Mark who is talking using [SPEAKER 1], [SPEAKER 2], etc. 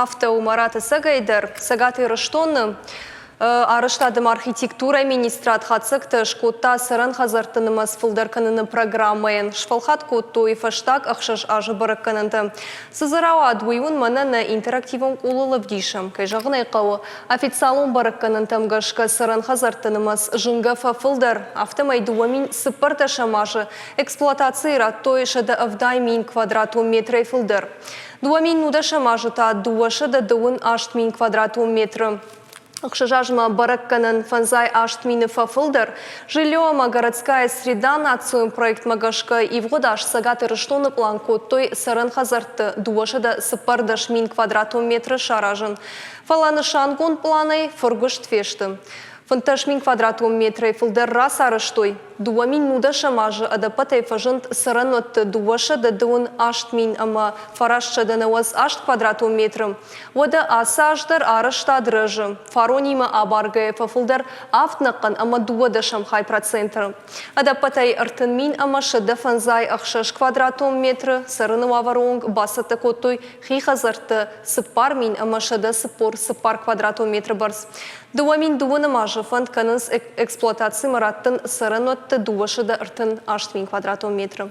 [SPEAKER 1] Афтӕ у Марат ӕцӕгӕй дӕр. Цӕгат Ирыстоны арӕзтады ӕмӕ архитектурӕйы министрад хатдзӕгтӕ скодта цӕрӕн хӕдзӕртты нымӕц фылдӕр кӕныны программӕйӕн. Сфӕлхатт кодтой фӕстаг ӕхсӕз азы бӕрӕггӕнӕнтӕ. Цы дзы рауад, уый уын мӕнӕ нӕ интерактивон къулыл ӕвдисӕм. Кӕй зӕгъын ӕй хъӕуы, официалон бӕрӕггӕнӕнтӕм гӕсгӕ цӕрӕн хӕдзӕртты нымӕц зынгӕ фӕфылдӕр. Афтӕмӕй 2014 азы эксплуатацийы радтой 170 000 квадратон метрӕй фылдӕр. 2019 азы та 228 000 квадратон метры. Ӕхсӕз азмӕ бӕрӕггӕнӕн 58 000 фӕфылдӕр. Жилье ӕмӕ городская среда национ проектмӕ гӕсгӕ ивгъуыд аз Цӕгат Ирыстоны пълан кодтой цӕрӕн хӕдзӕртты 214 000 квадратон метры саразын. Фӕлӕ нысангонд пъланӕй фыргуыст фесты. 15 000 квадратон метрӕй фылдӕр рацарӕзтой. 2019 азы ӕдӕппӕтӕй фӕзынд цӕрӕнуӕтты 228 998 квадратон метры. Уӕдӕ ацы аз дӕр арӕзтад рӕзы. Фаронимӕ абаргӕйӕ фӕфылдӕр авд нӕхъӕн ӕмӕ дыууӕдӕсӕм хай проценты. Ӕдӕппӕтӕй 30 156 квадратон метры цӕрыны уавӕры онг бацӕттӕ кодтой хи хӕдзӕртты 4144 квадратон метры бӕрц. 2002 азы фӕнд кӕнынц эксплуатацимӕ раттын цӕрӕнуӕтты 238 000 квадратон метры.